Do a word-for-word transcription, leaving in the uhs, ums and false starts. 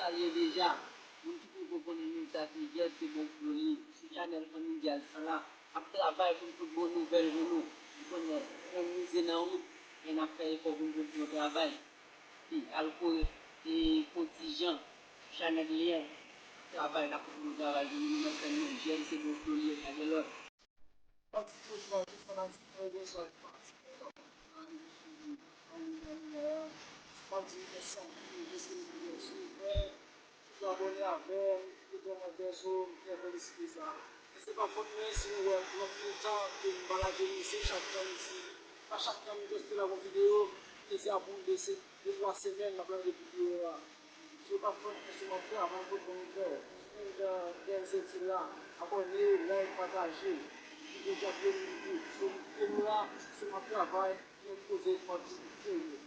Salye deja, moun ki poko konnen nou, sa se Jèd, se bon pou li. Sou chanèl Fanmi Djaz sa la, ap travay pou n pote bon nouvèl pou nou. Ou konnen, nou mize nan wout, men n ap fè efò pou n pote yon travay. Epi, al kore, e, Kontijan, chanèl li an, travay, n ap pote yon travay pou nou, nou mèt fè nou, Jèd, se bon pou li, pa gen lòt. Fanatik mwen, tout fanatik mwen, bonswa. Fanatik mwen, tout fanatik mwen, bonswa. Tout abòne avè m, tout kòmantè sou, m trè felisite sa. E se pa fòt mwen si nou wè m pran pil tan ke m pa lage mizik chak tan m di, pa chak tan m poste la yon videyo, e se apre yon de se, de twa semèn m ap lage videyo a. Se pa fòt mwen si m ap travay pou bon fè. Menm jan Denzel di la, abòne, like, pataje. Videyo k ap vini, se nou la, se m ap travay, nou poze fòt serye.